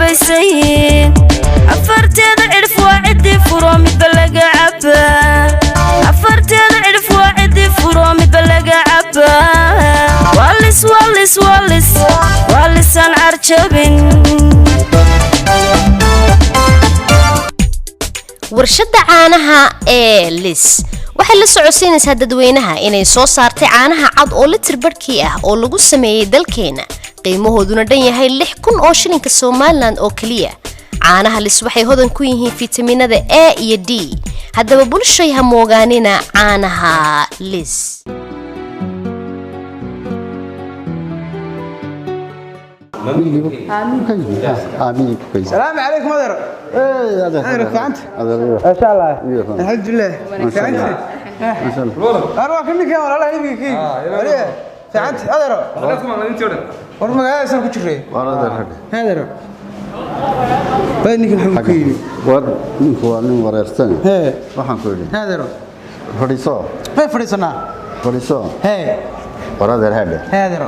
cabaysayin. Afarteeda cidhif waa ciddii furo midba laga cabaa. Afarteeda cidhif waa ciddii furo midba laga cabaa. Walis walis walis walisaan carjabin. Warshadda caanaha ee Lis waxay la socodsiinaysaa dadweynaha inay soo saartay caanaha cad oo litir barhkii ah oo lagu sameeyey dalkeena, qiimahooduna dhan yahay 6000 oo shilinka Somalilan oo keliya. Caanaha Lis waxay hodan ku yihiin fitamiinada A iyo D. Haddaba bulshay, ha moogaanina caanaha Lis. السلام عليكم adeer. Adeer, fiicanta? ما شاء الله، الحمد لله، fiicanta. War waa ka ninkan walaalaha iminka ka yimi. Fiicanta adeero? War magaaladaasaan ku jiray adeero. Bay ninkan xaguu ka yimi? War ninku waa nin wareersan. Hee. Waxaan ku idhi, adeero, fadhiiso. May fadhiisanaa? Fadhiiso. Hee. War adeer, hadhe. Hee adeero.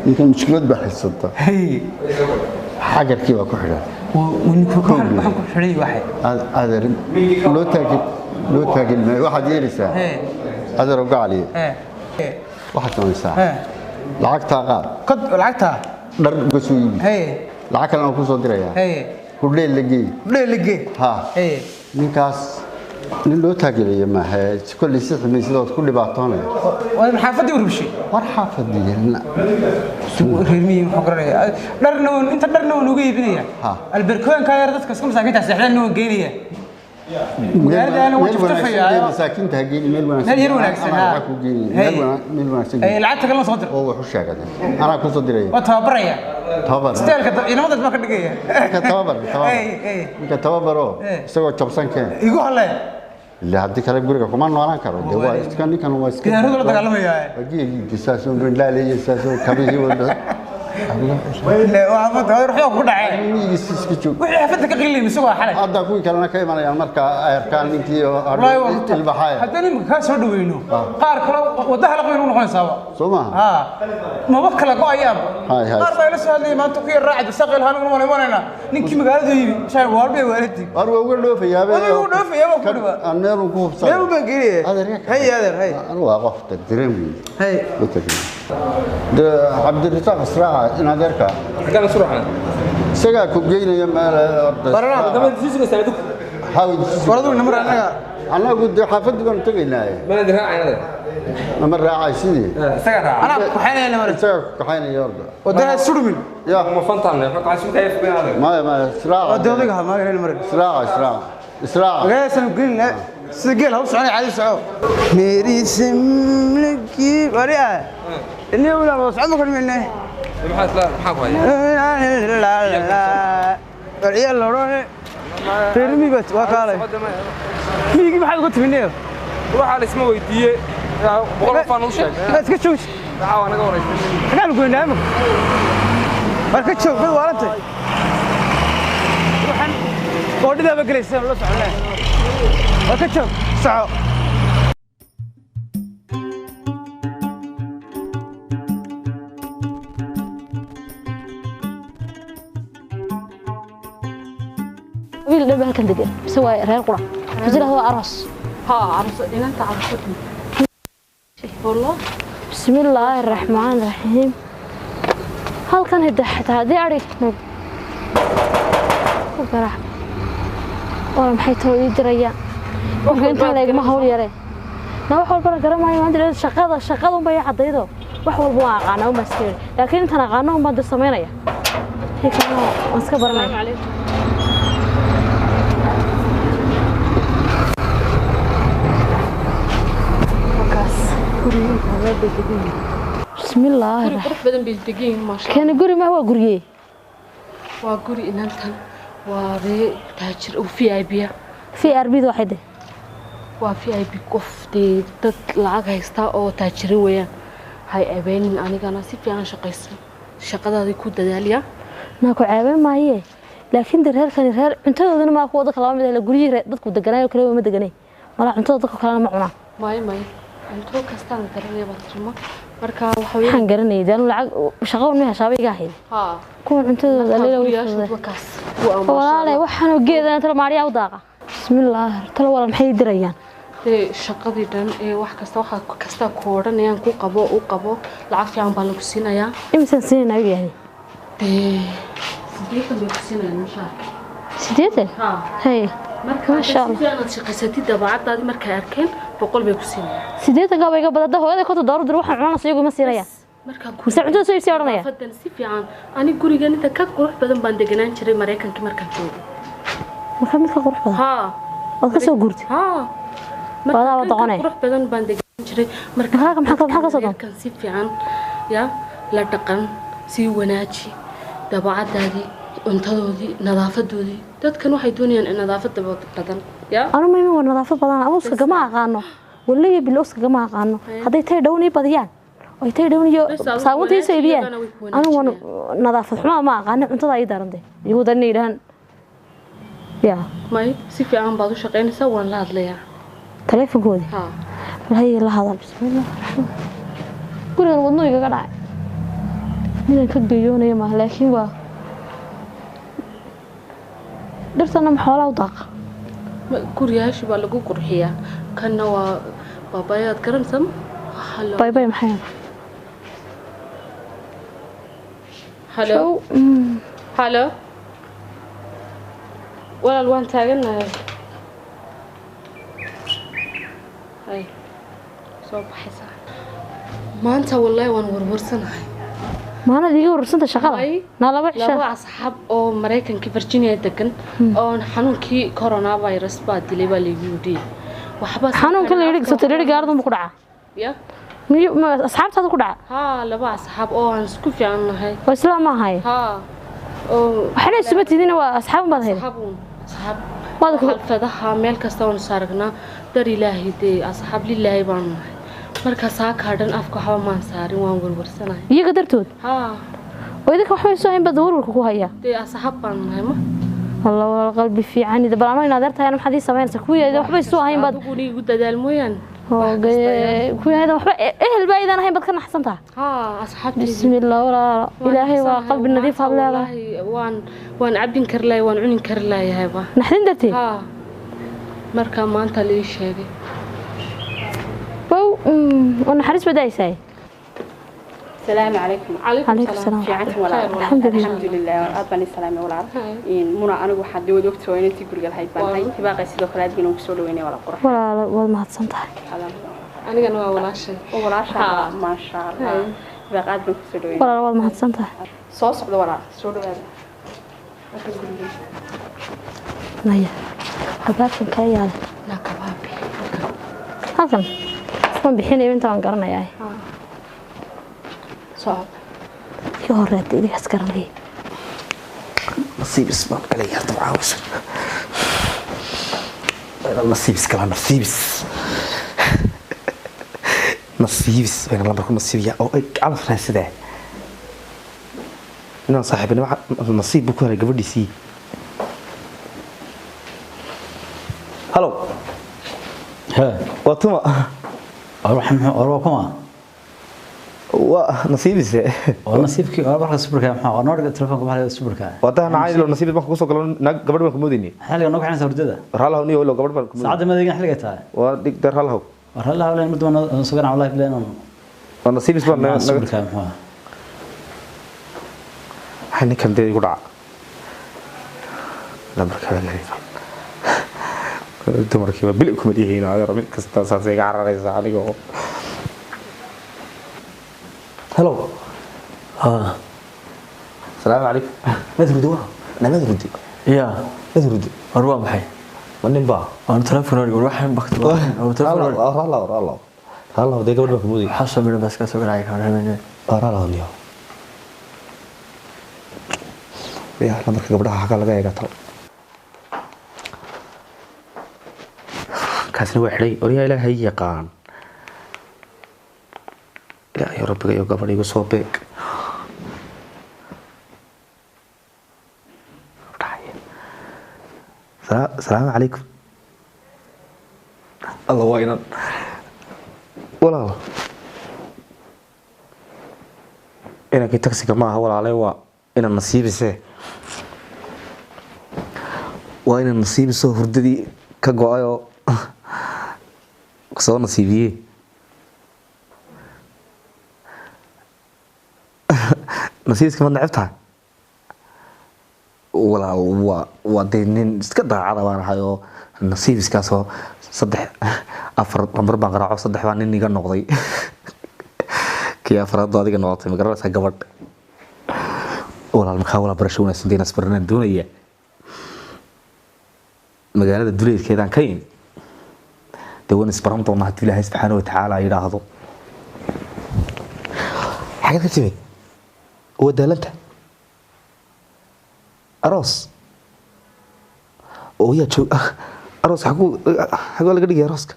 Ninkan mushkilad baa haysata. Hey. Xagarkii baa ku xidhan. Ninku waxaan ku xidhay waxay Adeer, loo taagi loo taagin maayo. Waxaad yeelaysaa, hee, adeer gacaliye, hee hee, waxaad samaysaa, hee, lacagtaa qaad. Kod lacagtaa. Dhar uga soo iibi. Hee. Lacag kalena waan ku soo dirayaa. Hee. Hudheel la geey. Dheelige. Ha. Hee. Ninkaas nin loo taageerayo maaha. Kolley si xumaysid ood ku dhibaatoonaya. Waa xaafadii u rubshay. War xaafadii Reer miyi muxuu garanayaa? Dharna waan inta dharna waan uga iibinaya. Ha. Alberkooyinka yar dadka iska masaakiinta seexdaan waan geynaya. Magaalada waan meel wanaagsan jafjafayaa. gee, masaakiinta ha geeni, meel wanaagsan. Meel yar wanaagsan, anaa ha. lacag ku geeni. Hey. Meel wanaagsan Ee, geeni. Lacagta kalena soo dir. Oo wax u sheegada anaa ku soo diraya. Waa tababaraya. Tababar. Steelka ciidamada baa ka dhigaya. Ninka tababar, tababar. Hey, hey. Ninka tababaro. Hey. Isagoo jabsan keen. Igu halle. Ilaa haddii kale guriga kuma noolaan karo. Dee waa iska ninkan, waa iska Gidaaradu la dagaalamaya. Waa geelii saasoo laaleeyay, saasoo kabihii wada. Ile waa xaafadda waa ruuxda ku dhacay. Miyigiisa iska joog. Wixii xaafadda ka qilin isagoo xalay. Hadda kuwii kalena ka imanayaan marka ay arkaan ninkii oo Wallaahi waa runta. ilbaxaya. Haddaan imika kaa soo dhaweyno, qaar kale waddaha la qoyn u noqonaysaaba. Soo maaha? Ha, maba kala go'ayaaba. Hay, hay. Qaar baa ila soo hadlayay maanta ku yar raacay saqil haan una imanayna ninkii magaalada yimi shay warbay waalidii. War waa uga dhoofayaaba. Waa uga dhoofayaa, waa ku dhawaa. Aan meel uun ku hubsan. Meel baan geeyay. Adeer, yaa ka- Hay adeer, hay. Anu waa qof dareen weyn. Hay. Loo tagay. Dee Cabdirasaaq israaca in adeerka Xaggaan isu raacnaa. Isagaa ku geynaya meel orda. Baranaa. Dama sii sugaysaa adigu. Hawi. War adigu namar annaga. Annagu dee xaafadii baanu tegaynaaye. Mana idin raacay adeer. Nama raacay sidii. Isagaa raaca. Anaa ku kaxaynaya namar. Isagaa ku kaxaynaya orda. Waddaha surmin. Ya. Ma fantaan le. Waxaan isku kayf been adeer. Maya maya, israaca. Wadda odayga ha maaga namar. Israaca, israaca, israaca. Magaaladaasaan gelina sida geel ha u soconay, caadi soco. Meeri simliki wari ah inii wala wada socon ma karmayne. Maxaa isla maxaa ku haya? War ciyaal la odhanay reer miyiga waa kaalay miyigii maxaad uga timinay? Waxaa la isma weydiiyey. 100 qof aan u sheegay. Ma iska joogti? Waxaa waa naga wareysay. Maxaan goynaa imika? War ka joog mid waalantay waxaan boodhidaaba gelaysa la soconaa. War ka joog, soco. Wiil dhan baa halkan degan mise waa reer qura mise waa aroos? ها عروس إن أنت عروستني والله. Bismi illaahi raxmaan raxiim. Halkan hidda xitaa haddii adhi ku garaac wala maxay too ii dirayaan marka intaan leegma hawl yaree na wax walbana garamayo maanta dhan shaqada shaqada unbaa ii caddaydo, wax walba waan aqaanaa unbaa iska yidhi, laakiin intaan aqaano unbaan dir samaynaya, wixii kalena waan iska baranaya. السلام عليكم. وكاس Bismi illaahi guri qurux badan bay degan yihiin, maasha. Keeni guri ma waa guryee? Waa guri inantan, waa ree taajir oo VIP ah. VRB da waxay deh? Waa VIP, qof dee dad lacag haysta oo taajirin weeyaan. Hay abeenin, anigana si fiican shaqaysan, shaqadaadii ku dadaaliya. Naa ku ceebeen maaye, laakiin de reerkani reer cuntadoodana maa kuwa dadka laba mid ah. Guryihii dadku deganaayo kale ma deganay malaa, cuntada dadka kalena ma cunaan. Maayo maayo. Cunto kastaan garanaya baa tirma. Marka waxa weeye Waxaan garanayay dee anu lacag shaqo un ma heshaaba iga ahayd. Haa. Kuwan cuntadooda alila way Guryaashu fududay. waa kaas. Waa ma Walaale, waxaanoo geedana talo maariyaa u daaqa. Bismillaah, talo walaal maxay ii dirayaan? Dee shaqadii dhan ee wax kasta waxa kasta ku odhanayaan ku qabo u qabo, lacag fiican baa lagu siinayaa. Imisaan siinaynaa igu yahay? Dee 80 bay ku siinayaan mushaarka. 80? Haa. Hay. Marka Masha si Allah. fiican aad shaqaysatid, dabeecadaadii markay arkeen 100 bay ku siinayaan. 80 kaa iga badan. Hooyada $50 dir waxaan cunana iyagu ma siinayaan. Marka Mise cuntada soo iibsiya odhanaya? Nadaafadan si fiican, ani gurigan inta ka qurux badan baan deganaan jiray Mareykankii markaan joogay. Marka mid ka qurux badan. Haa. Waad ka soo guurtay. Haa. Wadaa Marka wada kan ka doqonay. qurux badan baan deganaan jiray. Marka Maxaa ka soo doon? Reerkan si fiican ya la dhaqan, sii wanaaji dabeecadaadii, cuntadoodii, nadaafadoodii. Dadkan waxay doonayaan in nadaafada badan ya. Anu ma imin, waa nadaafad badan ama uska gama aqaano. Wallahi bil uska gama aqaano. Hadday tay dhown ii badiyaan oo tay dhown iyo Bes adigu saabuunta ii soo wanaaji, iibiyaan. iyagana way ku Anu waan nadaafad xumaa ma aqaano, cuntada ii darantay. Igu daran yidhahan. Ya. May, si fiican baad u shaqaynaysaa, waan la hadlayaa. Taleefankoodii. Haa. Wallahi la hadal, bismillah. Gurigan wadnuhu igaga dhacay. Midaan ka geeyoonaya maaha, laakiin waa dhirtana ma xoolaa u daaqa. Guryaashu baa lagu qurxiyaa. Kanna waa baabayaad garanaysaa ma? Halo. Bay bay maxay? Halo. Halo. Walaal, waan taaganahay. Hay. Soo baxaysaa. Maanta wallahi waan warwarsanahay. Maanad iga warsanta shaqada? May. Naa laba cisho. Laba asxaab oo Mareykanka Virginia degan oo xanuunkii coronavirus baa dilay baa laygu yidhi. Waxba Xanuunka la yidhi soo tiriri gaardan ku dhaca. Ya. Miyu ma asxaabtaada ku dhaca? Haa, laba asxaab oo aan isku fiican nahay. Oo islaam ma ahay. Haa. Oo Waxna isuma tidina, waa asxaab baad hayd. Asxaab uun, asxaab. Waad Xalfadaha meel kasta waan is aragnaa, dar Ilaahay dee asxaab lilaahi baan nahay. Marka saakaa dhan afka waxba maan saarin, waan warwarsanahay. Iyaga dartood. Haa. Oo idinka waxba soo hayn baad warwarka ku haya. Dee asxaab baan nahay ma. Allah, walaal qalbi fiican ida bal anoo inaad yartahay maxaad ii samaynaysaa? Kuwii waxba soo hayn baad Adigu igu dadaal mooyaan. Hoogaye, kuwii ayada waxba ehel baa idan ahayn baad ka naxsantaha. Haa, asxaabteydii. Bismillah, walaal Ilaahay waa qalbi nadiif aad leedahay. Wallaahi waan cabin kari lahay, waan cunin kari lahayba. Naxdin darteed. Haa. Marka maanta la ii sheegay. Wow, oo naxariis badaysaa. السلام عليكم. عليكم السلام. fiicantiin walaal? الحمد لله. Alxamdulilah, aad baan salaamay walaal. In Muna, anigu waxaad dawad ogtoo inantii guriga lahayd baan ahay. Hibaaqay sidoo kale aad baan kusoo dhaweynay walaal qurux. Walaal, waad mahadsan tahay. Anigana waa walaashay. Oo walaasha, maasha Allah. Hibaaq, aad baan kusoo dhaweynay. Walaal, waad mahadsan tahay. Soo socda walaal, soo dhawaada. Halkan guriga. Naya, albaabkan kala yaala. Na kabaabi. Halkan waan bixinayo inta waan garanayaa. Soo. Iga horeeta idinkaas garanayay. Nasiibis baan galay hadda caawis. Nasiibis kala nasiibis. Nasiibis bayna lambar ku nasiibiya oo ay calaf raadsadaa. Inaan saaxiibnimo nasiib buu ku helay gabadhiisii. Halo. ها. Waa tuma? أروح أروح كما Waa nasiibise. نصيبك أروح السوبر كام حا أنا أرجع التلفون كم هذا السوبر كام. Waa taa nacay ilo nasiibis marka kusoo galo naag gabadh baan ku moodayni. حالي أنا كحنا سردة. Raalahow niyo ilo gabadh baan ku moodayni. ساعات ما دقينا حلقة تاع. Waa dhig dar raalahow. هلا هلا مدة ما سكر على الله بلين. Waa nasiibis baan naga السوبر كام حا. Waxaa ninkan dee igu dhaca. Lambarka baa leeyahay. Dumarkiiba bili kuma dhihiin adeer, mid kasta saas iga cararaysa anigoo. Hello. ها. Asalaamu calaykum. Ma hurdi waa? Nama hurdi. يا. Ma hurdi. أروح محي. Ma nin baa? أنا تلفون أرجع أروح بكتب. أنا تلفون. Raalahow raalahow. Raalahow dee gabadh baan ku moodayay. حاسة من بس كسر عليك أنا. Raalahow niyo. Ya lambarka gabdhaha xagga laga eega talo. Kaasina waa xidhay oryaa Ilaahay yaqaan. Ilaahay rabbiga iyo gabadh igu soo beeg. Asalaamu calaykum. Alla waa inan. Walaal, inankii taksiga maaha walaalay, waa inaan nasiibise, waa inaan nasiibiso hurdadii ka go-ayoo soo nasiibiyey. Nasiibiska maad neceb tahay walaal? Waa dee nin iska daacada baan ahay oo nasiibiskaasoo 3 4 lambar baan qaraaco, 3 baa nin iga noqday, kii afraad adiga noqotay. Ma garanaysaa gabadh walaal? Markaa walaal, barasho wanaagsan dee, nasbaranaan doonaya, magaalada duleedkeedaan ka imi dee, waan isbaran doonaa hadduu Ilaahay subxaana watacaala yidhaahdo. Xageed ka timid? Waa daalanta aroos oo yaa joog aroos? Xaguu xaguu laga dhigaya arooska?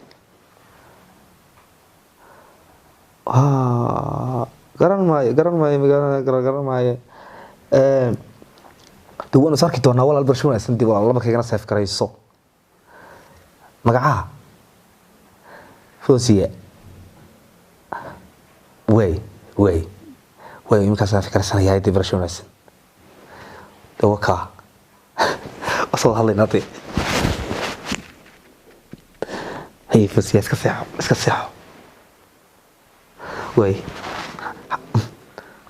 Garan maayo, garan maayo magaalada, garan maayo. Dee waanu is arki doonaa walaal, barasho wanaagsan dib walaal. Lambarkaygana seef garayso, magacaha Fosiya. Way way way, iminkaasaan fikraysanayaa dee, barasho wanaagsan dee, wakaa wasoo hadlaynaa dee. Hay Fosiya, iska seexo, iska seexo. Way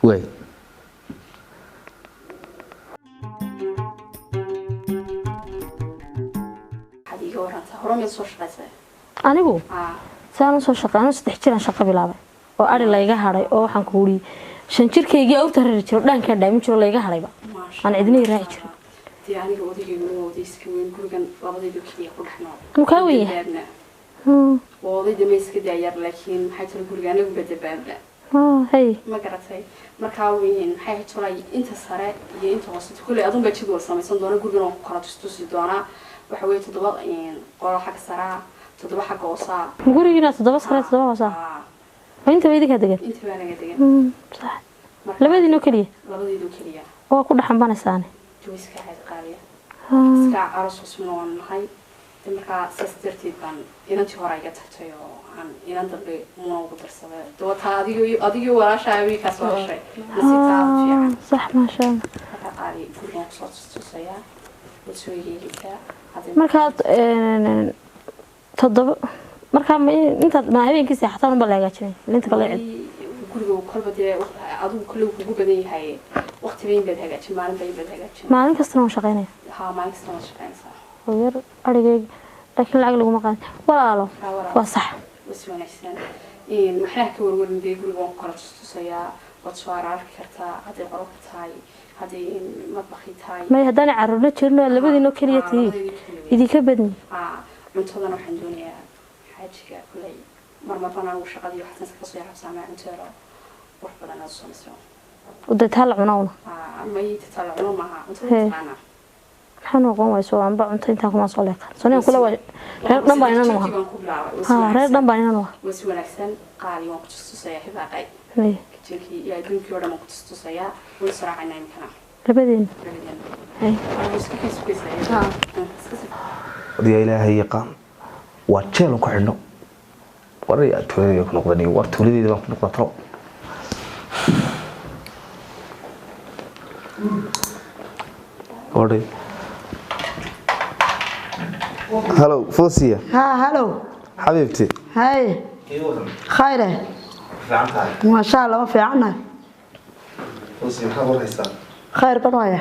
way. Waxaad iiga warantaa, hore miyaad soo shaqaysay? Anigu saan usoo shaqey, anigu 3 jiraan shaqo bilaabay oo ari layga hadhay, oo waxaan ku wuri 5 jirkaygii awrta rari jiro, dhaankaan dhaamin jiro, layga hadhayba, aan cidna raaci jirin. Dee aniga odaygeenu waa oday iska weyn, gurigan labadaydu keliya ku dhex nool. Muu kaa weyn yahay? Dabaabna waa odayda ma iska daayar, laakiin maxay tiri, guriga anagu ba dabaabna. Hay. Ma garatay? Markaa weyn maxay tolay inta sare iyo inta hoose kulley adun baa jadwal samaysan doona, gurigan waan ku kala tustusi doonaa. Waxa weeye 7 qolo xagga saraa, 7 xagga hoosaa. Gurigiina 7 sare 7 hoosaa? Ma intaba idinkaa degan? Inta baa naga degan. Sax, labadiinoo keliya? Labadaydu keliya. Waa ku dhexanbanaysaane. Jawi iska caadi qaaliya, iska aroos cusubna waan nahay de. Markaa saas darteed baan inantii hore iga tagtay oo aan inan dambe muna ugu darsaday. De wataa adigii walaashaa wiilkaas soo heshay, nasiibtaa fiican. Sax, maasha Allah. Markaa qaali, gurigan kusoo tustusayaa, waad soo eegeysaa hadda. Markaad 7, markaa ma intaad ma habeenkii seexataan unba la hagaajinay inta kale cid? Guriga kolba dee adigu kolley kugu badan yahay waqti bayn baad hagaajin, maalin bayn baad hagaajin. Maalin kastana waan shaqaynaya. Haa, maalin kasta waad shaqaynaysaa. Oo yar arigayga, laakiin lacag laguma qaadin walaalo, waa sax. Was wanaagsan, waxna ka warwarin dee, guriga waan ku kala tustusayaa, waad soo ararki kartaa hadday qolka tahay, hadday madbakii tahay. May, haddaanay carruurna jirin oo labadiinoo keliya tihiin, idinka badni. Cuntadana waxaan doonayaa xaajiga kulley mar baan anigu shaqadii waxaan iska soo yarabsaamaa, cunteero wax badan aad samayso. Dee taa la cunaa una? May, taa la cuno maaha cuntada, taqaanaa. Maxaa noqon wayso anba cunto intaan kuma soo leeqan sonigan kule, waa reer dhan baan inan uha. Ha, reer dhan baan inan uha. Waa si wanaagsan qaali, waan ku tustusayaa hibaaqay. Kitchenkii iyo adduunkii oo dhan waan ku tustusayaa, waan israacaynaa imikana. Labadeena. Labadeena. Hay. Iska kay sugaysaa. Adiga Ilaahay yaqaan, waa jeelan ku xidhno. War tuuladeyda ku noqdan, war tuuladeyda baan ku noqdaa talo. Gabadhay, halo Fosiya. ها هلو. Xabiibti. هاي خيره. Fiican tahay? ما شاء الله، ما في عنا. Fosiya, maxaad warhaysaa? خير بنايا.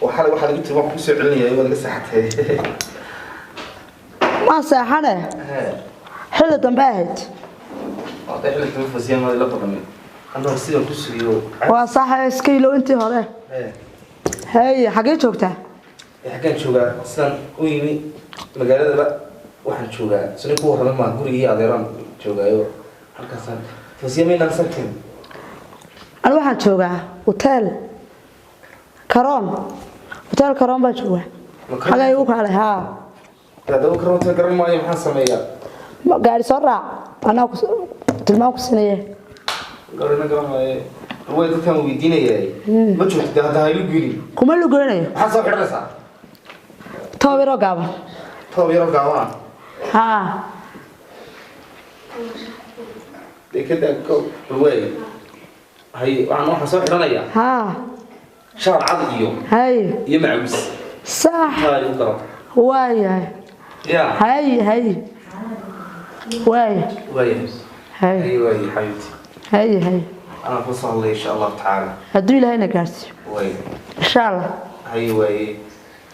Waxaa lagu tiri waan kugu soo celinaya, waad iga seexatay. ما ساحنه حلو دنباهت. Hadday xilli kama Fosiya ma ila baqanin anoo sidaan ku sugiyo. waa sax, iskiilo intii hore. هاي xagee joogtaa? Xaggaan joogaa? Sidaan u yimi magaaladaba waxaan joogaa sani ku warramay maa, gurigii adeeraan joogaayo halkaasaan. Fosiya, maynaan sarkin. Anu waxaan joogaa hotel Karoon, hotel Karoon baan joogaa. Xagee igu kaalay haa? Haddaba karoonta garan maayo, maxaan sameeyaa? Gaari soo raac, anaa tilmaam ku sinaya. Gaarina garan maayo, way dadkaan weydiinayaa. Ma joogto dee, hadda haylu gelin. Kuma lugoynayo. Maxaad soo xidhanaysaa? Toob yaroo gaaban. Toob yaroo gaabana? Haa. Dee kada ko waay. Hay, waxaan soo xidhanayaa Haa. Shaar cad iyo Hay. Iyo macawis. Sax. Taa igu garo. Waayahay. Ya. Hay, hay, waay. Waay. Hay. Hay, waay xabiibti. Hay, hay. Anaa ku soo hadlay insha Allahu tacaala. Hadduu Ilaahayna gaarsiiyo. Waay. Insha Allah. Hay, waay.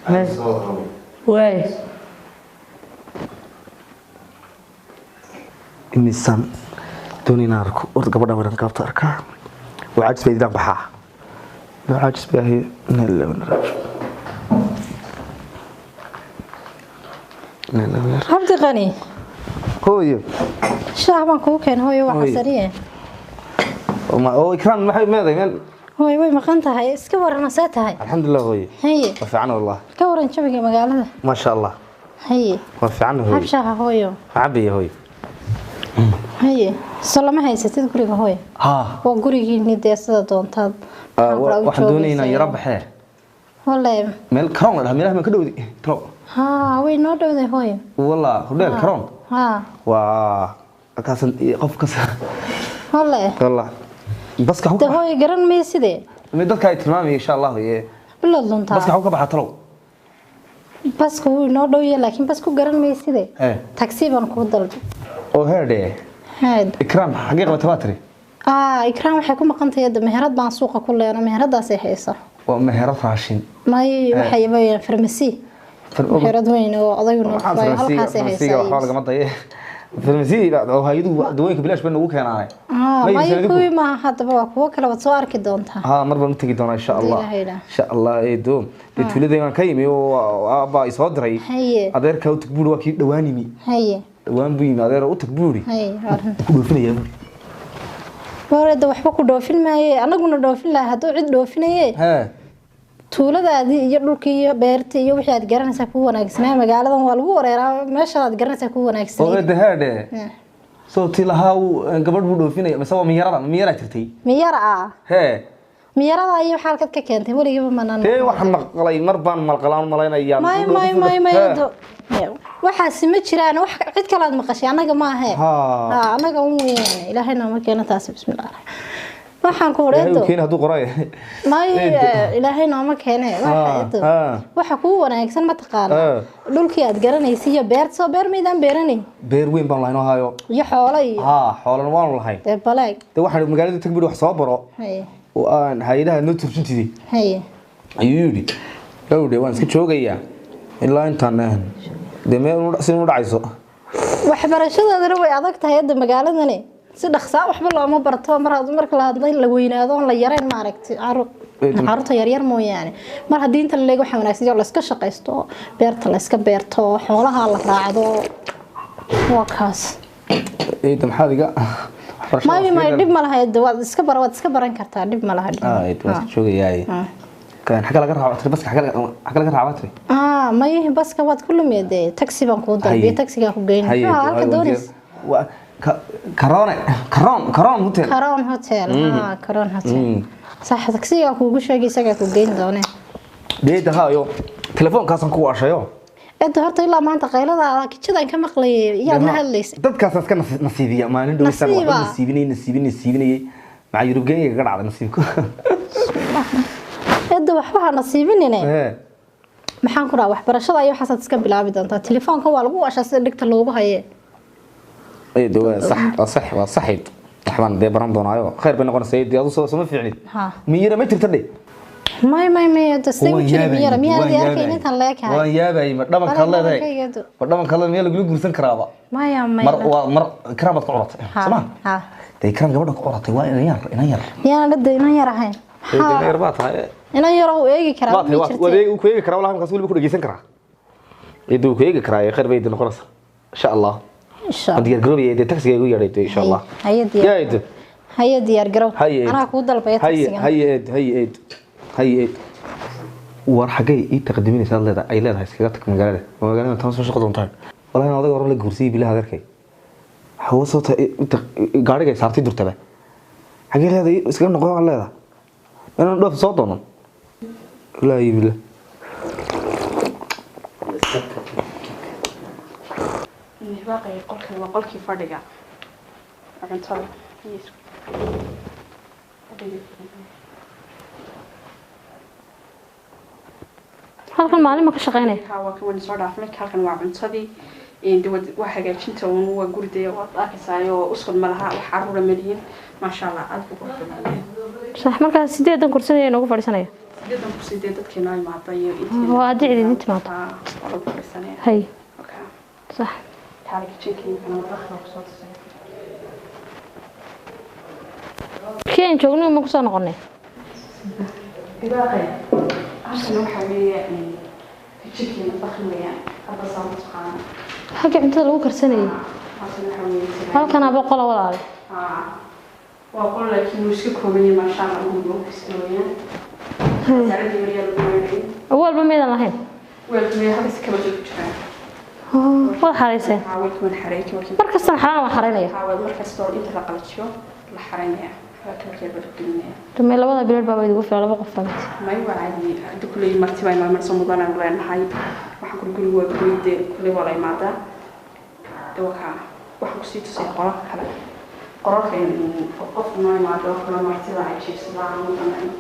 Hay. Aan soo rabo. Waay. Imisaan doonay inaan arko horta gabadha weran gaabta arkaa. Waa caajis bay idaan baxaa. Waa caajis bay ahay. Inna lillahi wa inna ilaihi raaji'uun. Inna lillahi wa inna ilaihi. Cabdi Qani. Hooyo. Shaah baan kuu keenay hooyo, waa Hooyo. casariye. Oo Ikraan maxay meeday meel? Hooyo, way maqan tahay, iska warana, see tahay? Alxamdulilah hooyo. Haye. Waa fiican wallah. Ka waran jawiga magaalada? Ma sha Allah. Haye. Waa fiican Hab hooyo. shaaha hooyo. Cabbiya hooyo. Haye, soo lama haysatid guriga hooyo? Haa. Waa gurigiinii dee, sida doontaad. Waxaan doonayay inaan yara baxee. Wallahi. Meel karoon la dhahaa, meelaha ma ka dhowdi tro? Haa, way noo dhowday hooyo. Wallah, hodheel karoon. Haa. Waa halkaasan qof kasta. Wallahi. Wallah, baska De hooyo, garan mayside. Mid dadka ay tilmaamaya insha Allah ee Bilood luntaa. Baska xaw ka baxa talow? Baska wuu inoo dhow yahay, laakiin bas ku garan mayside. Ee. Taxi baan kuu dalbay. Oo heerde. Haad. Ikraam xagee qabata baa tiri? Ikraam waxay ku maqan tahay hadda meherad baan suuqa ku leena, meheradaasay haysaa. Waa meherad raashin? May, waxay weeyaan farmasi. Meherad weyn oo odaygu noo furay, halkaasay farmasiga waxba haysaa. Lagama daye farmasi oo hay'aduhu dawooyinka bilaash bay nagu keenaanay. Ah, Ma may. iibsan adigu? Kuwii maaha haddaba, waa kuwo kale, waad soo arki doontaa. Haa, mar baan u tegi doonaa insha Allah. Ilaahay ilaa. Insha Allah eedo. Dee tuuladii baan ka yimi oo aabba i soo diray. Haye. Adeerkaa u tag buuri, waa kii dhawaan yimi. Haye. Dhawaan buu yimi, adeer u tag buuri. Haye, waa runta. Ku dhoofinayaa buuri. Wareeda waxba ku dhoofin maaye, anaguna dhoofin lahaa hadduu cid dhoofinaye. Hee. Tuuladaadii iyo dhulkii iyo beertii iyo wixii aad garanaysaa ku wanaagsanaa. Magaaladan waa lagu wareeraa, meesha aad garanaysaa ku Oo wanaagsanay. Eedda heedhe. Soo tii lahaa uu gabadh buu dhoofinaya mise waa miyarada, miyaraa jirtay? Miyara ah. Hee. Miyarada iyo waxaa halkaad ka keentay weligiiba manaan. Dee waxaan maqlay, mar baan maqlaan malaynayaa. May, may, may, may, waxaasi ma jiraan, wax cid kale aad maqashay, annaga ma ahe. Haa. Haa, annaga un weeyaan, Ilaahay nooma keeno taasi. Bismillah, waxaan ku Ilaahay uu odheedo. keeni hadduu qoray. May. Eedo. Ilaahay nooma keene waxa. Eedo, waxa kugu wanaagsan ma taqaana? Dhulkii aad garanaysay iyo beerta, soo beer maydaan beeranayn? Beer weyn baan lahayn oo hayo. Iyo xoolo iyo. Haa, xoolan waanu lahayn. Dee baleeg. Dee waxaan magaalada tag buuri, wax soo baro. Haye. Oo aan hay'adaha noo turjuntidii. Haye. Ayuu yidhi dhowdhe, waan iska joogayaa ilaa intaan dee meel si u dhacayso. Waxbarashadoodana way adag tahay hadda magaaladani, si dhaqsaa waxba looma barto. Mar had marka la hadlay la weynaado oon la yarayn, ma aragti caruurta yaryar mooyaane. Mar haddii inta la leego, waxaa wanaagsan oo la iska shaqaysto, beerta la iska beerto, xoolaha la raacdo, waa kaas. Eeda, maxaad iga may, may, dhib ma laha eedo, waad iska waad iska baran kartaa, dhib ma laha, dhib. Eed, waan iska joogayaa. Kan xagga laga raaco tiri baska, xagga laga raaco tiri? May, baska waad ku lumiyay, dee taxi baan kuu dalbiyay, taxigaa ku geyn. Haye. Muxuu ahaa halka doonaysa? Waa Karoone, Karoon Hotel. Karoon Hotel. Karoon Hotel. Sax, taxigaa kuugu sheegay, isagaa ku geyn doone. Deeda hayo, telefoonkaasaan ku waashayo. Eedda, horta ilaa maanta qaylada kijadaan ka maqlayay, iyaad la hadlaysay? Dadkaasaan iska nasiibiya maalin dhow isaan waxba. Nasiiba. Nasiibinayay, nasiibinayay, nasiibinayay, maxaa Yurubgeeniga kaga dhacday nasiibku. Eedda, waxba ha nasiibinine. Ee. Maxaan ku dhaha, waxbarashada iyo waxaasaad iska bilaabi doontaa, telefoonka waa lagu washaa sida dhigta loogu haye. Eedda, waa sax, waa sax, waa saxid, waxbaan dee baran doonaayo, khayr bay noqonaysaa. Eedda, adu soo ma fiicnid? Ha. Miyira ma jirta dhe? May, may, may, eedda, sidee u Waan jiri yaabayay, miyara miyaanad waan arkayn yaabayay. intaan leekahay? Waan yaabayay, ma dhabankaad leedahay? Dhabankayga. Ma dhabankaad leedahay, miyaa lagula guursan karaaba? Maya, maya. Mar waa mar Ikraam baad ku curatay. Ha. Soma? Ha. Dee Ikraam gabadha ku curatay waa inan yar, inan yar. Miyaanan hadda inan yar ahayn? Dee inan yar baa tahay. Inan yar uu eegi karaa Waa tahay. ma Waa jirtee? waa ku eegi karaa wallahi, markaas weliba ku dhegeysan karaa. Eedda, wuu ku eegi karaa, khayr bay idin noqonaysaa insha Allah. Insha Waan diyaar garoobaya, dee taxiga igu yeedhay dee insha Allah. Haye, diyaar. Yaa eeddo. Haye, diyaar garow. Haye eed. Anaa kuu dalbaya Haye. taxigan. Haye eed, haye eed, haye eed. War xaggay ii taqdiminaysa aad leedahay, ay leedahay iskaga tag magaalada, waa magaalada tan soo shaqo doontaan. Wallahi in odayga horan la guursiyay bilaha adeerkay hawo soo ta gaariga ay saartay durtaba, xaggay leedahay iskaga noqon, aan leedahay inaan dhoof soo doono, wallaahi billah. Hibaaqay, qolkan waa qolkii fadhiga cuntada. Halkan maalin ma ka shaqeynaya? Ha, waa kan soo dhaafnay. Halkan waa cuntadii, dawad waa hagaajinta uun, waa gurdaya, waad arkaysaayo, usqud ma laha, wax caruura ma lihin, maasha Allah, aad buu qurux badan yahay. Sax, markaa 8 kursi noogu fadhiisanaya? 8 kursi dee dadkeena imaada iyo intii waa haddii cid idin timaado. Waa lagu fadhiisanaya. Hay, sax. Taala kitchenka imikana wadaqda kusoo tusay. Kii aan joognay ma kusoo noqonay? Halkan waxaa weeye kitchenkeena, bakri weeyaan, hadda saa u taqaana. Xagga cuntada lagu karsanayay. Halkan waxaa weeye Halkan aba qola walaale. Waa qol, laakiin wuu iska kooban yahay, maasha Allah, guriga iska weeyaan. Wasaaradii maryaa lagu weynayay. Awalba maydaan lahayn? Weelka meel halkaas kabadda ku jiraan. Waad xarayseen? Haa, weelka waan xareeyay kabarkii. Mar kastana xaraan waan xaraynaya. Haa, waa mar kastoo inta la qalajiyo la xaraynaya, waa kabarkii baa lagu gelinaya. Damee labada bilood baaba idigu filan laba qof baa mid. May, waa caadi, hadda kuley marti baa inoo imanayso, mudanaan leenahay. Waxaan kuli gurigu waa guri dee kuley waa la imaadaa. De wakaa waxaan kusii tusaya qolalka kale, qolalka qof noo imaado kale martida ay jiifsadaan mudanaan.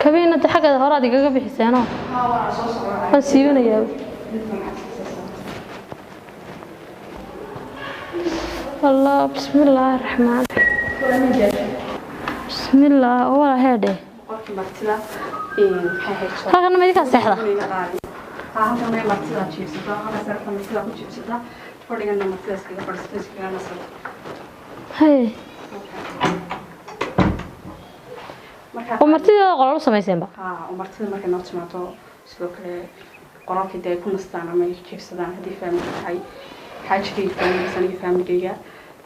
Kabiina de xagga hore aad igaga bixiseenoo. Haa, waa soo socdaa. Waan siibanayaa. Allah, bismillaahi raxmaan, bismillaah, wala heedhe. Qolkii martida maxay ahayd? Halkan ma idinkaa seexda? Haa, halkan may martida jiifsata, halkaas sarta martida ku jiifsata, fadhigana martida iskaga fadhiisato, iskaga nasato. Hay. Marka oo martideeda qolal u samayseenba? Haa, oo martida markay noo timaado sidoo kale qolalkii dee ay ku nastaan ama ay jiifsadaan, haddii family tahay, xaajigayga familigiisa, aniga familigayga,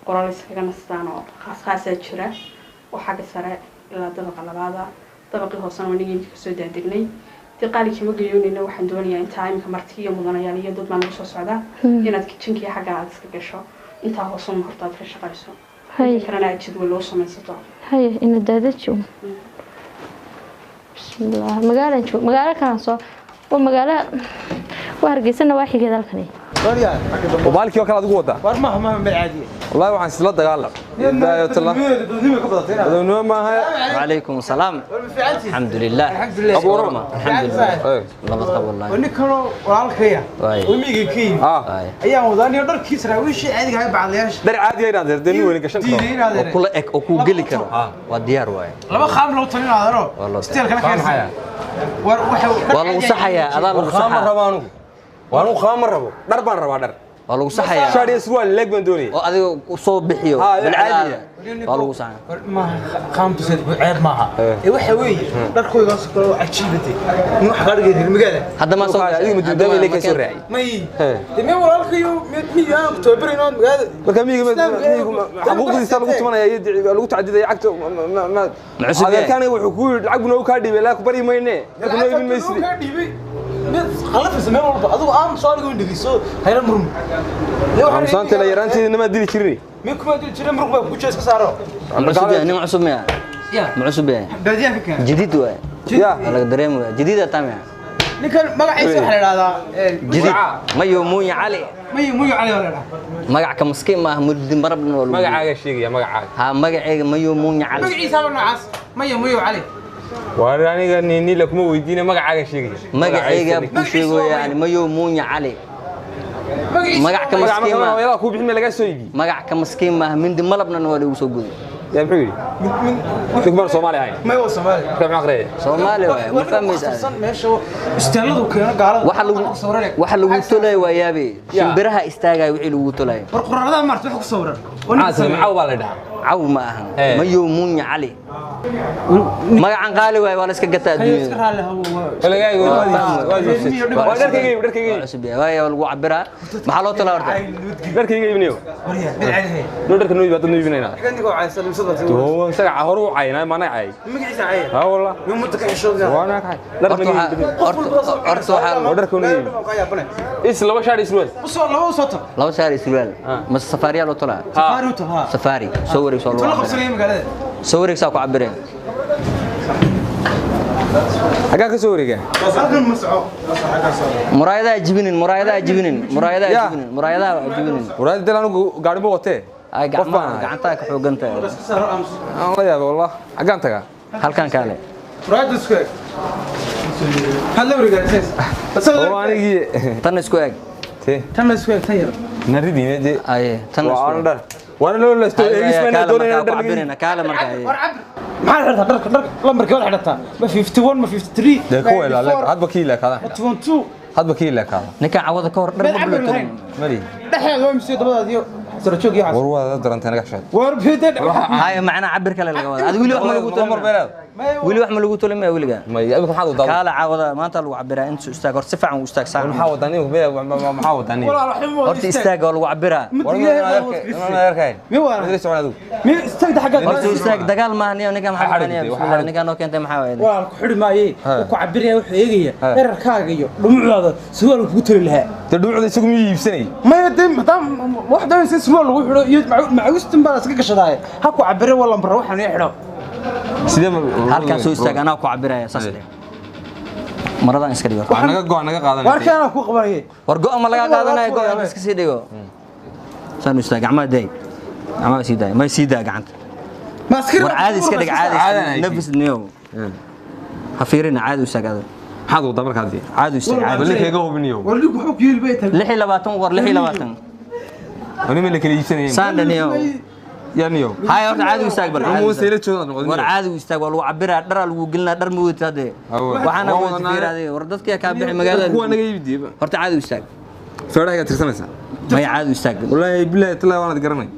qolal iskaga nastaan oo khaas khaasaa jira, oo xagga sare ilaa dabaqa labaada. Dabaqii hoosena waa nigii kasoo daadegnay. Dee qaali kama geyoonayna. Waxaan doonayaa intaa iminka marti iyo mudanayaal iyo dad baa nagu soo socdaa inaad kitchenkii xagga aad iska gasho, intaa hoosena horta aad ka shaqayso, inta kalena aad jadwal loo samaysato. Haye, ina daadaji un. Bismillaah, magaalaan joog, magaalo kalaan soo, waa magaalo, waa Hargeysana, waa xigeed halkani. Mobaalkii oo kale adigu wadaa. War maaha, maaha meel caadiya. Wallahi waxaan isla dagaalam. Badnimo maaha. وعليكم السلام. الحمد لله. الحمد لله. أبو رمى. الحمد لله. لبد قبل والله. Ninkanoo walaalkaya oo miyiga ka yimid ayaan wadaaniyo dharkii saraawiishii caadiga ahaa bacdayaasha. Dhar caadi ah inaad dee nin weyn gashan karo. Diiday inaad oo kula eg oo kuu geli karo waa diyaar waaye. Laba qaam loo talin aadaro steel kala keensan. War waxa waa lagu saxayaa, adaa lagu Qaam ma saxaa. rabo anigu. Waa anigu qaam ma rabo. Dhar baan rabaa, dhar. Waa lagu saxayaa. Shaar iyo surwaal leeg baan doonayay. Oo adiga u soo bixiyo caadi. Waa lagu saxaa. Maaha qaamtu sad ceeb maaha, ee waxa weeye dharkoodaas kale oo cajiibatay in wax qaadhiga reer magaala. Hadda ma soo Adigu ma duudaama ilay ka soo raacay. May de meel walaalkayo mid miyiga aan ku tababarayno magaalada. Marka miyiga xuquuqdiisa lagu tumanaya iyo lagu tacdidaya cagta ma cusub yahay. Adeerkaaniga wuxuu ku yidhi lacag buu noogu kaa dhiibay, laa ku baryi mayne, laa ku noo iibin maysid. Kaa dhiibay mid qalafisa meel walba, adigu aan soo anigu indhigayso hayla murmi. Aamusaanta la yaraanteeda nimaa dili jirin. Mid kuma dili jirin, muruq baa ku jira, iska saaro. Ma cusub yahay nin cusub miya? Ma cusub yahay? Baadiyaha ka keenay. Jadiid waaye. Ya. Waa laga dareemaya jadiid ataa miya? Ninkan magaciisa waxaa la idhahdaa Jadiid mayo Muunya Cali. Mayo Muyo Cali waa la idhahdaa. Magac ka maskiin maaha, murdi marab dhan waa lagu Magacaaga sheegaya, magacaaga. Ha, magacayga mayo Muunya Cali. Magaciisa waa noocaas, Mayo Muyo Cali. Waar aniga nini la kuma weydiina, magacaaga sheegaya. Magacayga ku sheegaya yani mayo Muunya Cali. Magac ka maskiin maaha. Hooyadaa kuu bixin ma lagaa soo iibiyey? Magac ka maskiin maaha, mindi malabna waa lagu soo guday. Yaa, muxuu yidhi? Ninku baan Soomaali ahayn. May, waa Soomaali. Marka muxuu aqriyaya? Soomaali waaye, ma fahmaysaa? Meesha isteeladu keeno gaalada. Waxa lagu tolaya waa yaabe, shimbiraha istaagaya wixii lagu tolaya. War quraaradaha maarta wax ku sawiran. Caw baa la dhahaa. Caw ma ahan, mayo Muunya Cali magacan qaali waaye, waa la iska gataa adduunyada. Waaya, waa lagu cabiraa. Maxaa loo tolaa horta? Dharkayga iibinayo. Noo dharka noo iibi, hadda noo iibinaynaa. Isaga hore u caynaa, maana cayay. Magaciisa cayay. Ha wallah. Waana kacay. Dhar naga iibi. Horta waxaa Dharka noo iibi. Is laba shaar iyo surwaal. Usoo laba usoo tol. Laba shaar iyo surwaal. Mase safaariyaa loo tolaa? Safaari u tol, ha. Safaari soo wareeg, soo Intuu la qabsanaya magaalada. Soo wareegsaa ku cabireen. Xaggaa ka soo wareegaa? Muraayadaha jibinin, muraayadaha jibinin, muraayadaha jibinin, muraayadaha jibinin. Muraayada dal anigu gaari ma watee. Ay gacmaha gacantaa ka xoogan tahay. Aan la yaabay wallah. Xaggaan tagaa? Halkan kaale. Muraayada isku eg. Maxaad la wareegaysay? Anigii tan isku eg. Tan isku eg tan yar. Naridine de. Ay tan isku eg. Waa waana loo lasto eegis ma doonayna dhar cabirina kaale marka. War cabir. Maxaad xirtaa dharka dharka lambarkii wada xidhataa? Ma 51 ma 53? Dee kuwa ilaa hadba kii leekaada. 22. Hadba kii leekaada. Ninka cawada ka hor dhar ma bulo tolin. Mari. Dhexda waa misoo dabadaad iyo sara joog iyo xas. War waa darantay naga xishood. War bidad. Haya macna cabir kale laga wada. Adigu wili wax ma lagu tolin. Wili wax ma lagu tolin ma wiliga. Ma adigu maxaad wadaa? Kaale cawada maanta lagu cabiraa inta istaag hor si fiican u istaag saan. Maxaa wadaa nin maxaa wadaa nin? Horta istaag oo lagu cabiraa. War ma arkay. Mi waa. Ma socon adigu. Mi istaag xagga. Horta istaag dagaal ma ahniyo ninka maxaa wadanaya bismillah ninka noo keentay maxaa waayay. Waa ku xidhi maayay. Ku cabiraya wuxuu eegaya erarkaaga iyo dhumucdaada surwaal kugu toli lahaa. Dee dhumucda isagu miyuu iibsanay? Maya dee maadaam wax doonaysa surwaal lagu xidho iyo macawistan baa iska gashadaay. Ha ku cabire waa lambar waxaan ii xidho. Sidee halkan soo istaag anaa ku cabiraya saas dheh. Maradan iska dhigo. Wax naga go'an naga qaadanay. Warkaan anaa ku qabanayay. War go'an ma laga qaadanaya go'an iska sii dhigo. Saan istaag gacmaha day. Gacmaha sii daay. Ma sii daa gacanta. Ma askari. War caadi iska dhig caadi nafis niyow. Ha fiirina caadi u istaag adag. Maxaad wadaa marka hadii? Caadi u istaag caadi. Bal ninkayga hubiniyo. War ninku wuxuu ku yiri bay tahay. 26 war 26. Wani ma la kala iibsanayay. Saan dhaniyow. Yaa niyow. Hay horta caadi u istaag bal. Muuse ila joogaa noqon. War caadi u istaag waa lagu cabiraa dhar lagu gelinaa dhar ma wadid hadee. Waxaana wada fiiraaday war dadka ka bixi magaalada. Kuwa naga iibdiiba. Horta caadi u istaag. Feeraha tirsanaysaa. May caadi u istaag. Wallahi billahi talaa waanad garanay.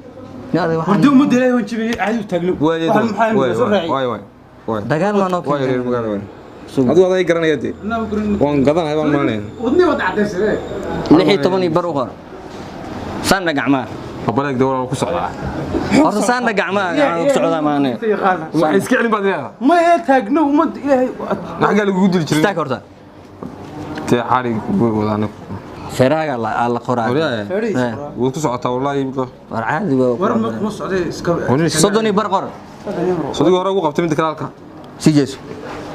War dee ummadda Ilaahay waan jibiyay caadi u taagno. Waay waay waay. Dagaal ma noo keenay. Waay magaalada waay. Adigu aday garanaya dee. Waan gadanahay waan maanaya. Wadni wad cadaysadee. 16 bar u qor. Saan gacmaha. Babalag dawla ku socdaa. Horta saan gacmaha ku socdaa maane. Wax iska celin baad leedahay. Ma taagno ummadda Ilaahay. Maxaa lagu dili jiray? Istaag horta. Tee xarig wadaana. Feeraha la qoraa. Wuu ku socotaa wallahi. War caadi waa. War ma socday iska. 30 bar qor. Sodigi hore ugu qabtay mid kale halka. Sii jeeso.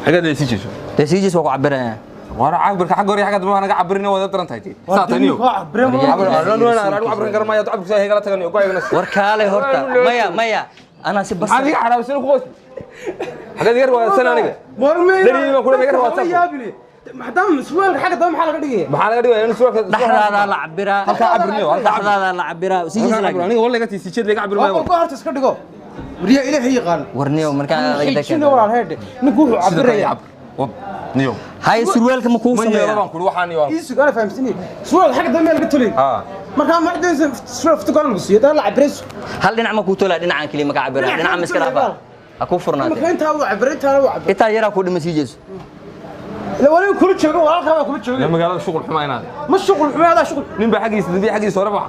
Xagga sii jeeso. Dee sii jeeso waa ku cabiraya. Waana cabirka xagga hore xagga dambe naga cabirin wada daran tahay. Saataniyo. Cabirin garmaya cabirka soo heegala taganiyo go ayagana. War kaale horta maya maya ana si bas. Adiga xaraabsan ku qoys. Xagga digar waa san aniga. War meey. Dariiba kula digar waa san. Maadaama surwaalka xagga dambe maxaa laga dhigaya? Maxaa laga dhigaya in surwaalka dhaxdaada la cabiraa. Halka cabirniyo halka dhaxdaada la cabiraa. Sii jeeso laakiin. Aniga wallahi ka sii jeed laga cabir maayo. War horta iska dhigo. Wariya Ilaahay yaqaan. Warniyo marka adag dakeen. Walaal heede. Ninku wuxuu cabiraya. Niyo. Hay surwaalka ma kuu sameeyaa? Ma yeelo waxaan iyo. Ii sugaal fahamsani. Surwaal xagga dambe laga tolay. Marka ma cadaysa surwaal ftukaan lagu siiyo daa la cabirayso. Hal dhinac ma kuu tolaa dhinacan kaliya ma ka cabiraa. Dhinaca ma iska dhaafaa. Ha kuu furnaatee. Marka intaa uu cabiray intaa uu cabiray. Intaa yaraa ku dhima sii jeeso. La wali kula joogo walaalka baa kula joogo. La magaalada shuqul xumaa inaad. Ma shuqul xumaa adaa shuqul. Nin baa xagiisa dambi xagiisa hore baa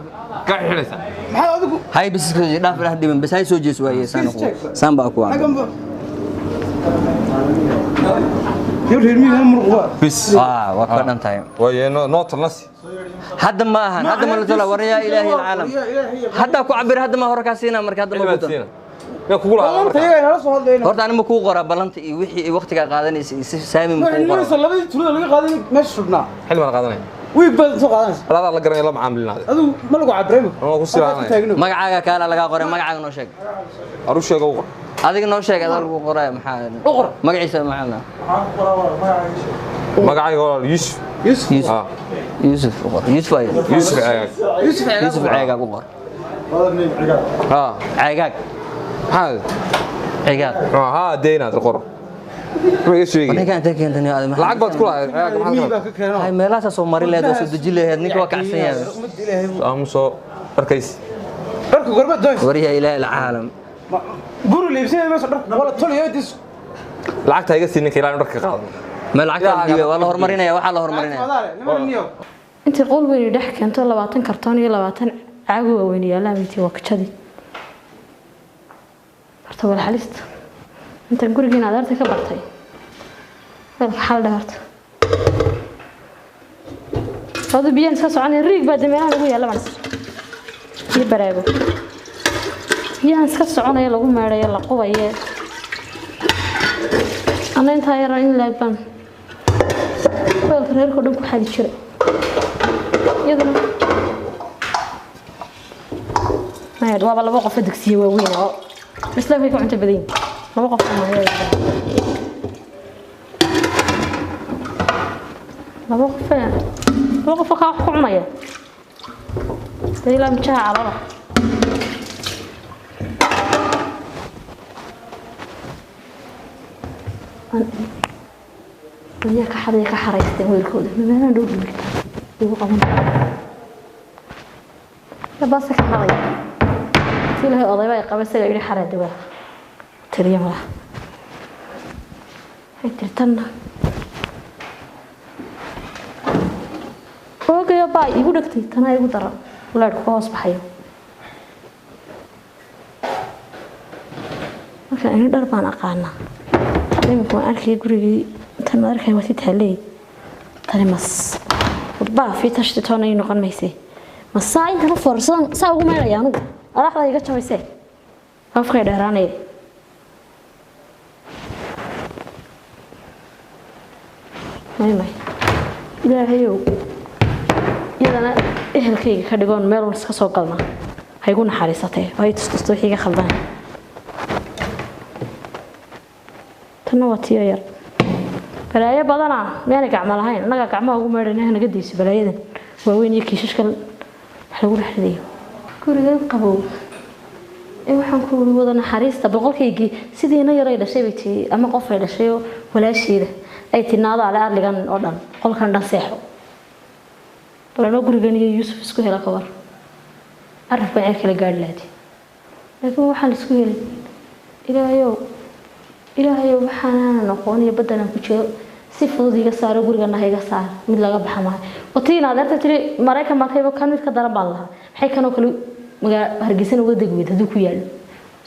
ka xidhaysa. Maxaa adigu? Hay bas iska dhaaf dhaaf dhiban bas hay soo jeeso waaye saan ku. Saan baa ku waa. Bis. Waa ka dhan tahay. Waaye noo talnasi. Hadda ma ahan hadda ma la tola waryaa ilaahi alcaalam. Hadda ku cabir hadda ma hore ka siina marka hadda ma ku siina. Ma kugu lahaa marka. Horta anima kuu qoraa ballanta iyo wixii waqtiga qaadanaysa iyo saami ma kuu qoraa. Labadii tulada laga qaadanay meesha shubnaa. Xil ma qaadanay. Wiig baad soo qaadanaysa. Alaada la garanay la macaamilinaada. Adigu ma lagu cabiray ma? Waa ku silaanay. Magacaaga kaala laga qoray magacaaga noo sheeg. Aru sheego u qor. Adiga noo sheeg adaa lagu qoray maxaa? U qor. Magaciisa maxaa la? Magacayga waa Yusuf. Yusuf. Yusuf u qor. Yusuf ay. Yusuf Ceegaag. Yusuf Ceegaag. Yusuf Ceegaag u qor. Ha. Ceegaag. Ha. Ceegaag. Ha deynaad qor. Ma iga sheegi. Ninka inta keentay aad maxaa? Lacag baad ku lahayd ceegaag maxaa? Hay meelahaas soo mari leedahay soo deji leeyahay ninka waa kacsan yahay. Aamuso dharkays. Dharka gorba doon. Wariya ilaahi alcaalam. Guri leebsanay meesha dharka wala toliyo dis. Lacagta iga siin ninka ilaa dharka qaado. Ma lacagta la dhiibay waa la horumarinaya waxa la horumarinaya. Intii qol weyn dhex keento 20 kartoon iyo 20 caag waaweyn yaalaan intii waa kajadi. Horta wal xalista. Inta gurigeena adeerta ka bartay. Wal xal dhaarta. Hadu biyan iska soconay riig baa dameeraha lagu yaala baan. Iyo baraago. Biyahan iska soconaya lagu meerayo la qubaye. Ana intaa yaraa in laag baan weelka reerka oo dhan ku xadi jiray iyaduna maya waaba laba qof oo dugsiye waaweyn oo isla way ka cunto badan yihiin laba qof oo maya laba qof laba qof oo kaa wax ku cunaya dee ilaa mijaha caloola ayaa ka xaday ka xaraysteen weelkooda meelaan dhow dhigta igu qaban baase ka xaday si ilaahay odayba ay qaba isaga yidhi xaree dawaa tiriya malaha waxay tiri tanna oogayo baa igu dhegtay tanaa igu daran leedhku ka hoos baxayo marka ini dhar baan aqaanaa iminka waan arkaya gurigii tan ma arkaya waa si taaley tani mas baaf iyo tashti toona ii noqon maysay ma saa intan u foorsadan saa ugu maydhaya anugu alaxda iga jabaysee afkay dheeraanaya may may ilaahayow iyadana ehelkayga ka dhigoon meel uun iska soo galnaa ha igu naxariisatee oo ay tustusto wixii iga khaldanay tanna waa tiyo yar balaayo badana miyaanay gacmo lahayn annagaa gacmaha ugu meedhayna naga dayso balaayadan waaweyn iyo kiishashkan wax lagu dhex ridayo gurigan qabow ee waxaan ku uri wada naxariista boqolkaygii sidiina yaray dhashay bay tii ama qof ay dhashay oo walaasheeda ay tii naada ale adligan oo dhan qolkan dhan seexo balanoo gurigan iyo Yuusuf isku hela ka war arafka ceer kala gaadhi lahayd laakiin waxaan la isku helin ilaahayow ilaahayow waxaanaan aqoon iyo baddanaan ku jiro si fudud iga saaro gurigana ha iga saar mid laga baxa maayo watiin adeerta tiri maraykan baan kayba kan mid ka daran baan lahaa maxay kanoo kale magaa hargeysana uga degi weyd hadduu ku yaallo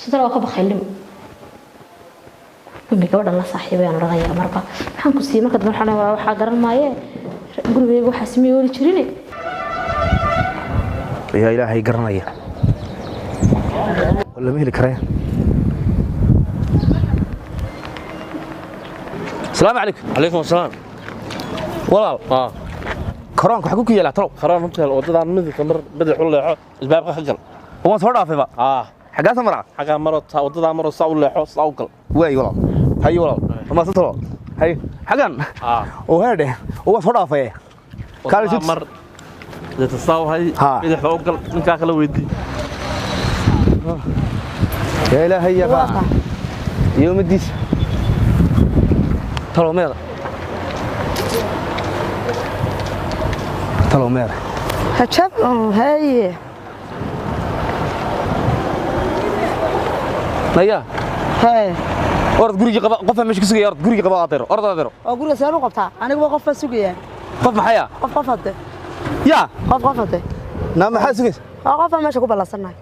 sidana waa ka bakhaylnimo imi gabadhan la saaxiibay aan odhanayaa marba maxaan ku siiyey marka dambe waxaan odhanayaa waxaa garan maayee gurigayga waxaas miyay ooli jirine ayaa ilaahay garanaya lama heli karaya. السلام عليكم. عليكم السلام. walaal karoonka waxaa ku yeelaa talow Karoon hotel wadadaan midka mar badax u leexo albaabka ka gal. Waan soo dhaafayba xaggaasa maraa Xagaa maro taa wadadaa maro saa u leexo saa u gal. Waay walaal haye walaal maase talow haye xagan oo heedhe oo waan soo dhaafay Kaali mar deeta saa u hay badax u gal ninkaa kala weydii. Yaa ilaahay yaqaan iyo umadiisa talow meeda talow meeda hajab haye naya haye orod gurigii qaba qof meesha ku sugaya orod gurigii qaba adeero orod adeero oo guriga saan u qabtaa anigu qof baan sugaya qof maxaya qof qof hade ya qof qof hade na maxaa sugaysa oo qof baan meesha ku ballansannahay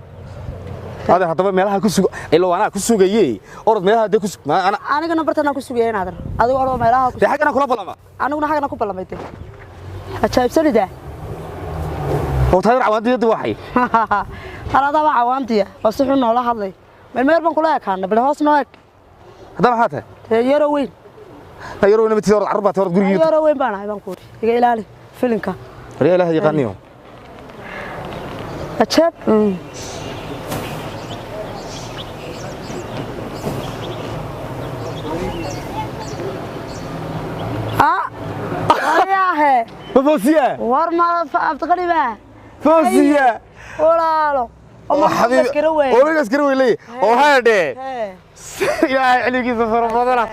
adeer haddaba meelaha ku sugo ilo anaa ku sugayey orod meelaha hadee ku sug ana anigana bartanaan ku sugaya in adeer adigu orod meelaha ku dee xaggana kula ballama aniguna xaggana ku ballamay dee ajaa'ibsanida oo taayir cawaantiyada waxay haladaa cawaantiya oo si xun noola hadlay meel baan kula ekaana bal hoos noo eg haddana maxaa tahay dee yaroo weyn yaroo weyn ma tihi orod carruur baa tahay orod gurigii yaroo weyn baan ahay baan ku uri iga ilaali filinka waryaa ilaahay yaqaaniyo ajaab waryahe ma Fawsiya war ma Abdiqani baa Fawsiya walaalo oo xabiibi oo iska weyn oo haadhe ilaahay xiligiisa fara badana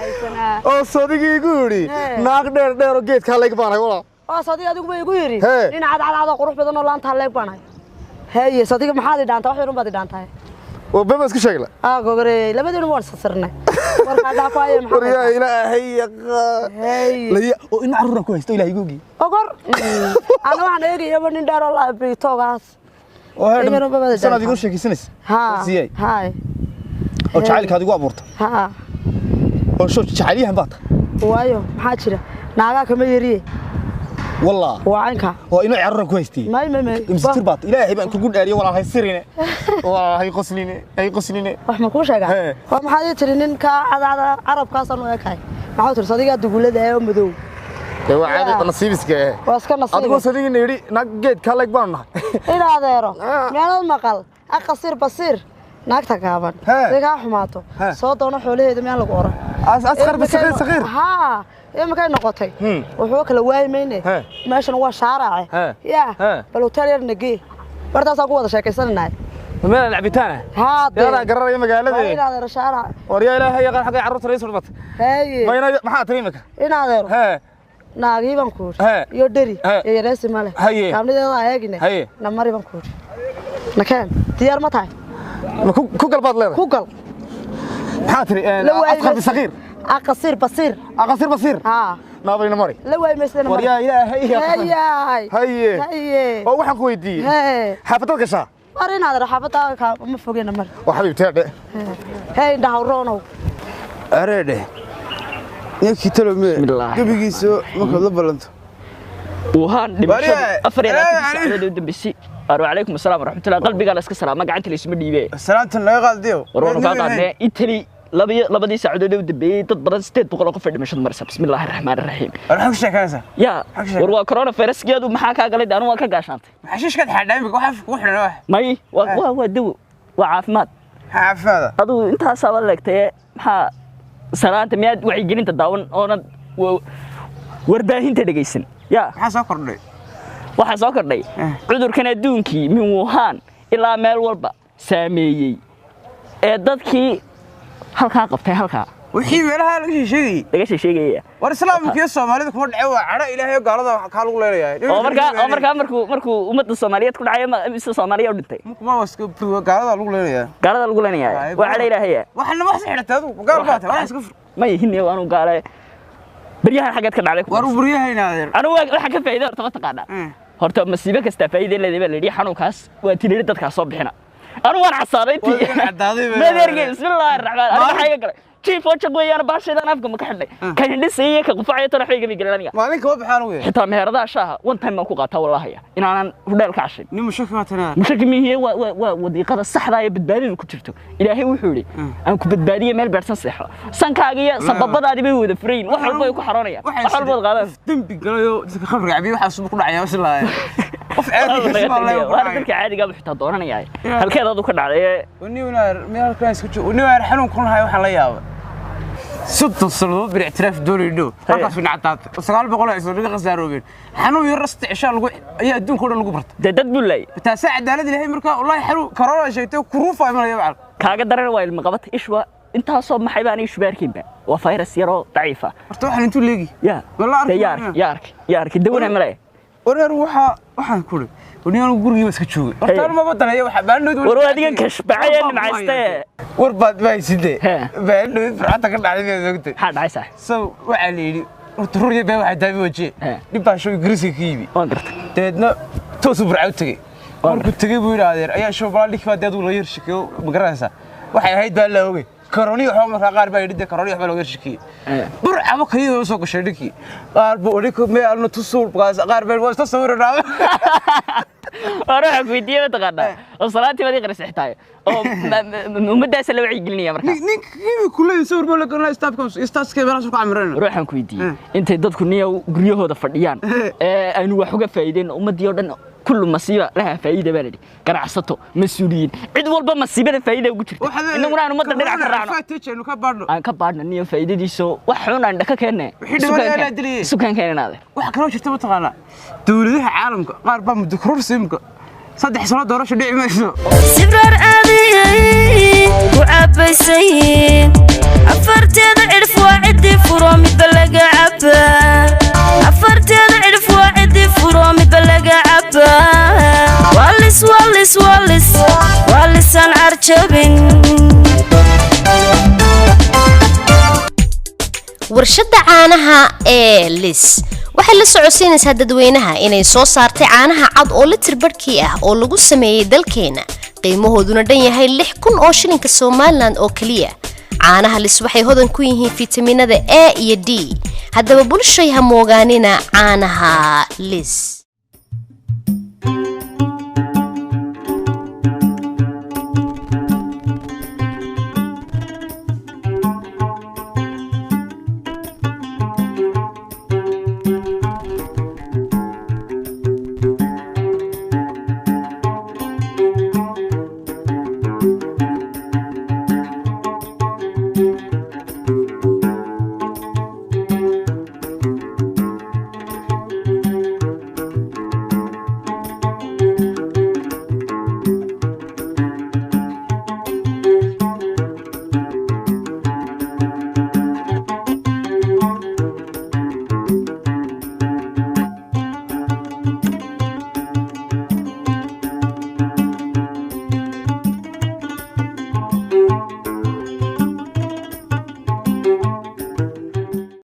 oo soodigii igu yidhi naag dheer dheer oo geedkaa leeg baan ahay walaal oo sadiga adigu ba igu yidhi nin cad cad cad oo qurux badan oo laantaa leeg baan ahay haye sadiga maxaad i dhaantaa wax yarun baad i dhaantahay oo bema isku sheegla aa gogorey labadeenu waan sasirnay warkaa dhaafaaye maxaa waryaa ilaahay yaqaan laya oo in carruur ku haysto ilaahay googi ogor ana waxaan eegayaba nin dheer oo laabitoogaas oo heer sanad igu sheekaysanaysa haa haay oo jacaylkaad igu abuurta haa oo soo jacaylyahan baad waayo maxaa jira naagaa kama yariye Wallah. Waa caynka. Oo inuu carruur ku haystay. May may may. Imse jir baad Ilaahay baan kugu dhaariyo walaal hay sirine. Waa hay qosline, hay qosline. Wax ma kuu sheegaa? Waa maxaad ii tiri ninka cadcada carabkaas aan u ekahay? Maxaa tiri sadigaa dugulada ee madow? Ee waa caadi nasiibiska ee. Waa iska nasiib. Adigu sadigina yiri naag geed ka leeg baan nahay. Ina adeero. Meelad maqal. Aqasir basiir. Naagta gaaban. Sigaa xumaato. Soo doono xoolaheeda meel lagu oran. Asqar basiir saqiir. Ha. Imika noqotay. Wuxuu kala waaymayne. Meeshan waa shaarace. Ya. Bal hotel yar nagee. Bartaas ku wada sheekaysanay. Meel cabitaan. Ha. Yaa garanaya magaalada. Ina adeero shaarac. War yaa Ilaahay yaqaan xaqay carruurta rays hormat. Haye. Ma ina maxaa tiri imika? Ina adeero. Naagii baan ku yiri. Iyo dheri. Iyo yareesi male. Kaamnideeda eegine. Namari baan ku yiri. Nakeen diyaar ma tahay? Ma ku gal baad leedahay? Ku gal. Maxaa tiri asqar basiir. Aqasir basiir. Aqasir basiir. Ha. Naabay namari. La waay meesna namari. War yaa Ilaahay yaqaan. Haye. Haye. Oo waxaan ku weydiiyay. Xaafadad gashaa? War in aad xaafadda ka ma fogeen mar. Waa xabiibtay dhe. Hey dhawroonow. Areedhe. Ninkii talo me gabigiisa markaad la ballanto. Wuhan dhimashada 24 saacadood u dambeysay. Alaykum asalaam waraxmatullahi qalbiga la iska salaama gacanta la isma dhiibee. Salaanta laga qaadiyo. War waan ka qaadnay Italy labadii saacadood u dambeeyay dad badan 800 qof dhimashada marsa. Bismillaahi raxmaani raxiim. War xog sheekaysa. Ya war waa coronavirus geedu maxaa ka galay anu waa ka gaashaantay. Xashiishka xadhay waxa ku xidhan wax. May waa waa dawo waa caafimaad. Caafimaad. Adu intaas aba leegtay maxaa salaanta miyaad wacyigelinta daawan oona warbaahinta dhageysan. Ya maxaa soo kordhay? Waxa soo kordhay cudurkan adduunkii min Wuhan ilaa meel walba saameeyay ee dadkii halka qabtay halka wixii meelaha laga sheegay war islaamka iyo Soomaalida kuma dhacay waa cadho Ilaahay gaalada waxa ka lagu leeyahay oo markaa markuu ummadda Soomaaliyeed ku dhacay mise Soomaaliya u dhintay kuma waska gaalada lagu leeyahay gaalada lagu leeyahay waa cadho Ilaahay waxna wax xidhatay adigu gaal baad wax iska fur ma yihiin waanu gaale baryahan xageed ka dhacday war baryahan adeer anu waxa ka faa'iido horta ma taqaanaa horta masiibo kasta faa'iido leedahay baa la yidhi xanuunkaas waa tileeri dadka soo bixina anu waan casaaday tii madeergay bismillaahi raxmaan anu waxaa iga galay jiif oo jaq weeyaan baasheedaan afka ma ka xidhnay kan hindhisaya ka qufacaya tan waxba igama gelin aniga maalin kama baxaan ugu xitaa meheradaha shaaha one time baan ku qaataa wallaahi inaanan hudheel ka cashin nin mushaki ma tanaa mushaki mihiye waa wadiiqada saxda ee badbaadadu ku jirto Ilaahay wuxuu yidhi aan ku badbaadiye meel beersan seexo sankaaga iyo sababadaadi bay wada furayn wax walba ay ku xaroonayaan wax walba wad qaadan dambi galayo dadka khamriga cabiyo waxa suuq ku dhacaya islaa qof caadi ka soo leeyahay waa dadka caadiga ah xitaa dooranaya halkeed aad u ka dhacday wani meel kale isku joogo wani xanuun ku lahay waxa la yaabay 60 sano bir i'tiraaf doonayno halkaas in cadaad 900 ay soo dhiga khasaaroobeen xanuun yar rasta cisha lagu ayaa adduunka oo dhan lagu bartay dad buu leeyahay taas cadaalad Ilaahay marka wallahi xanuun corona sheegtay kuruufa ma yaab kaaga daran waa ilmo qabata ishwa intaasoo maxay baan ishubaarkiinba waa virus yar oo daciif ah horta waxaan intuu leegi ya wallahi yaar yaar dawana malay wareer waxa waxaan ku leeyahay wani guriga iska joogay horta ma badanayo waxa baandhood war adigan kashbacay nimcaystay war baad baa sidee baandhood farxada ka dhacday ma sogtay ha dhacay sax so waxa la yiri horta ruriye baa waxa daabi wajiye dib baa show Ingiriiska ka yimi waan gartay deedna toos u burcaw tagay markuu tagay buu yiraahdeen ayaa show baa dhig baa deed uu la yar shakiyo ma garanaysaa waxay ahayd baa la ogay koroni waxa markaa qaar baa yidhi koroni waxba looga shakiyay burcaba kaliya soo gashay dhinkii qaar buu odhi me alna tusuul qaar baa waa sawirnaa war waxaan ku weydiiyey mataqaanaa oo salaantii baad ii qarisay xitaa oo ummaddaasa la wacyigelinaya markaa ninka kimi kuleeyahay sawir baa la garanaya staafka staafka meelahaas ku camirana war waxaan ku weydiiyey intay dadku niyow guryahooda fadhiyaan ee aynu wax uga faa'iideyno ummaddii oo dhan كل مصيبة لها فائدة بلدي قرعصته مسؤولين عد والبا مصيبة فائدة ugu jirta inaguna aanu madda dhinac ka raacno aynu ka baadhno aan ka baadhno niyo faa'iidadiiso wax xun aan dhaka keenne sukaan keenaade wax kaloo jirta ma taqaanaa dawladaha caalamka qaar baa muddo kororsi imka 3 sano doorasho dhici mayso sibraar aadiyay ku cabaysay afarteeda cirf waa cidii furo midba laga cabaa afarteeda cirf waa cidii furo midba laga cabaa walis walis walis walisaan carjabin. Warshadda caanaha ee Lis waxay la socodsiinaysaa dadweynaha inay soo saartay caanaha cad oo litir barhkii ah oo lagu sameeyay dalkeena, qiimahooduna dhan yahay 6000 oo shilinka Somaliland oo kaliya. Caanaha Lis waxay hodan ku yihiin fitamiinada A iyo D. Haddaba bulshay, ha moogaanina caanaha Lis.